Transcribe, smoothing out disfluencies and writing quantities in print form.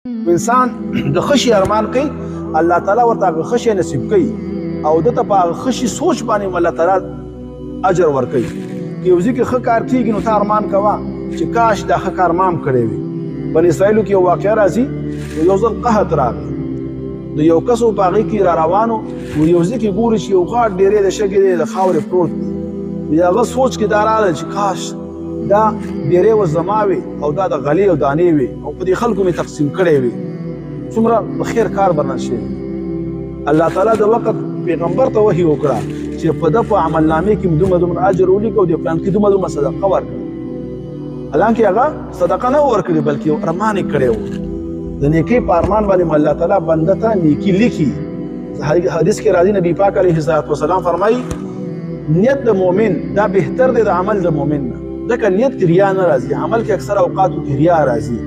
انسان د خشي ارمان کوي، الله تعالی ورته هغه خشي نصیب کوي او دته په هغه خشي سوچ باندې الله تعالی اجر ورکوي. که یو ځای کې ښه کار کېږي نو ته ارمان کوه چې کاش دا ښه کار ما هم کړی وي. بني اسرائیلو کې یو واقعه راځي، نو یو ځل قحط راغی، نو یو کس په هغې کې را روانو، نو یو ځای کې ګوري چې یو غاټ ډېری د شګې دی، د خاورې پروت دی. نو هغه سوچ کې دا راغله چې کاش دا ډېری اوس زما وي او دا د غلې او دانې وي او په دې خلکو مې تقسیم کړی وي، څومره د خیر کار به نه شي. الله تعالی د وخت پیغمبر ته وحي وکړه چې په ده په عملنامې کې دومره دومره اجر ولیکه او د پلان کې دومره دومره صدقه ورکړه. حالانکه هغه صدقه نه ورکړي، بلکې یو ارمان یې کړی و. د نیکۍ په ارمان باندې الله تعالی بنده ته نیکي لیکي. حدیث کې راځي، نبی پاک علیه الصلاة والسلام فرمایي نیت د مؤمن دا بهتر دی د عمل د مؤمن نه، ځکه نیت کې ریا نه راځي، عمل کې اکثر اوقاتو کې ریا راځي.